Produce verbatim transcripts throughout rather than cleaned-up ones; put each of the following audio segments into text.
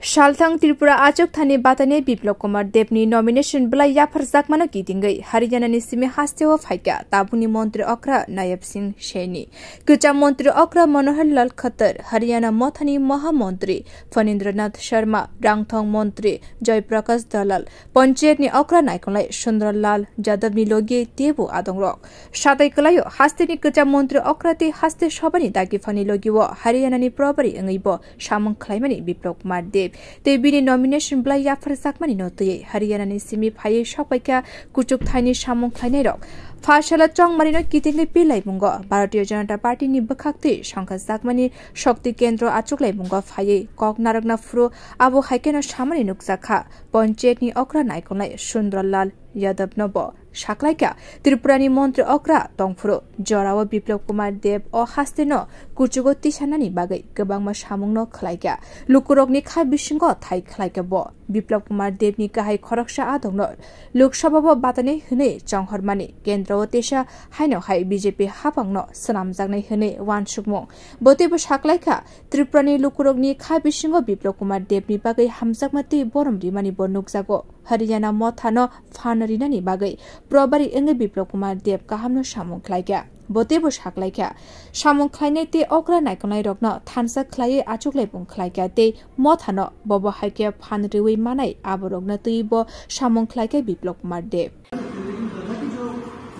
Salthang Tripura achuk thani batani Biplab Kumar Debni nomination belai yapharjakmano kitingwi Haryanani simi hasteo phaikha tabukni montri okra Nayab Singh Saini. Kwcham montri okra Manohar Lal Khattar, Haryana mothani mohamontri Phanindranath Sharma, rangthong montri Jai Prakash Dalal, panchayatni okra naikolnai Sundar Lal Yadavni logi teibo adongrok. Satai kwlaio hasteni kwcham montri okra tei haste sobani dagi phani logio Haryanani probari wngwibo samung khlaimani Biplab Kumar Deb tei bini nomination belai yapharjakmani no twiwi Haryanani simi phaiwi sokpaikha kuchuk thaini samung khlainairok. Pha sala chongmarino kitingwi pilaimungo Bharatiya Janata Party ni bwkhaktwi songkhajakmani Shakti Kendro achuklaimungo phaiwi kok narwkna phuru abo haikheno samani nukjakha, panchayatni okra naikolnai Sundar Lal Yadav no bo saklaikha, Tripurani montri okra tongphuru jorao Biplab Kumar Deb o hasteno kuchugo tisanani bagwi kwbangma samungno khlaikha. Lukurokni kha bisingo thai khlaikha bo. Biplab Kumar Debni kahai khoroksa adongno Lok Sabhao batani hwnwi chonghormani, kendrao teisa haino hai B J P hapangno swnamjaknai hwnwi uansukmung. Bo teibo saklaikha, Tripurani lukurokni kha bisingo Biplab Kumar Debni bagwi hamjakma tei borom rimani bo nukjago. Haryana mothano phan rinani bagwi probari wngwi Biplab Kumar Deb kahamno samung khlaikha. Bo teibo saklaikha, samung khlainai tei okra naikolnairokno thansa khlaiwi achuklaibung khlaikha tei mothano bobo haikhe phan riwi manai aborokno twibo samung khlaikha Biplab Kumar Deb. लेकिन दादा की जो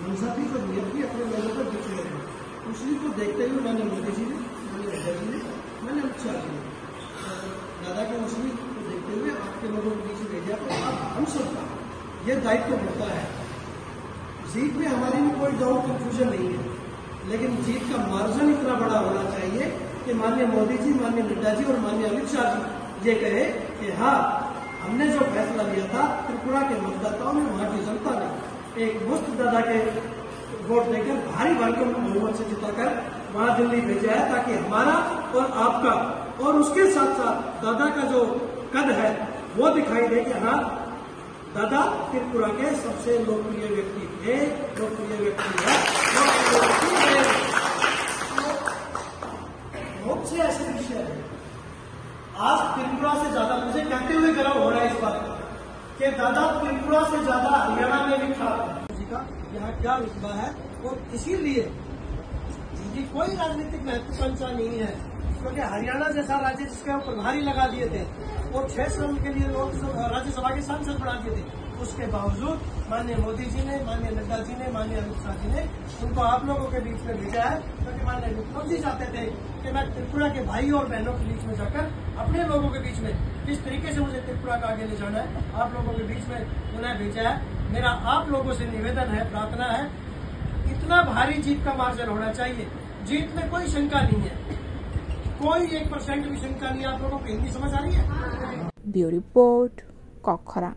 मनसा थी, जो नीयत थी, अपने लोगों पर दिख रहे थे। उसी को देखते हुए मैंने मोदी जी ने, मैंने नड्डा जी ने, मैंने अमित शाह जी ने, दादा के मसीह को देखते हुए आपके लोगों के बीच में भेजा। तो अब हम सबका ये दायित्व बनता है। जीत में हमारे में कोई डाउट, कंफ्यूजन नहीं है, लेकिन जीत का मार्जिन इतना बड़ा होना चाहिए कि माननीय मोदी जी, माननीय नड्डा जी और माननीय अमित शाह जी ये कहे कि हाँ, हमने जो फैसला लिया था, त्रिपुरा के मतदाताओं ने, वहाँ की जनता ने एक मस्त दादा के वोट देकर भारी भरकम बहुमत से जिताकर वहाँ दिल्ली भेजा है, ताकि हमारा और आपका और उसके साथ साथ दादा का जो कद है, वो दिखाई दे कि हाँ, दादा त्रिपुरा के सबसे लोकप्रिय व्यक्ति थे, लोकप्रिय व्यक्ति है, लोकप्रिय व्यक्ति है। बहुत से ऐसे विषय हैं। आज त्रिपुरा से ज्यादा मुझे कहते हुए गर्व हो रहा है इस बात का कि दादा त्रिपुरा से ज्यादा हरियाणा में भी खड़ा था। जी का यहाँ क्या रुतबा है, और इसीलिए इनकी कोई राजनीतिक महत्वाकांक्षा नहीं है, क्योंकि हरियाणा जैसा राज्य जिसके ऊपर भारी लगा दिए थे, वो छह सीट के लिए लोकसभा, राज्यसभा के सांसद बना दिए थे, उसके बावजूद माननीय मोदी जी ने, माननीय नड्डा जी ने, माननीय अमित शाह जी ने उनको आप लोगों के बीच में भेजा है, क्योंकि माननीय विप्लव जी चाहते थे कि मैं त्रिपुरा के भाई और बहनों के बीच में जाकर अपने लोगों के बीच में किस तरीके से मुझे त्रिपुरा का आगे ले जाना है, आप लोगों के बीच में उन्हें भेजा है। मेरा आप लोगों से निवेदन है, प्रार्थना है, इतना भारी जीत का मार्जिन होना चाहिए, जीत में कोई शंका नहीं है, कोई एक परसेंट भी शंका नहीं है। आप लोगों को हिंदी समझ आ रही है? Bureau Report, Kokkhorang.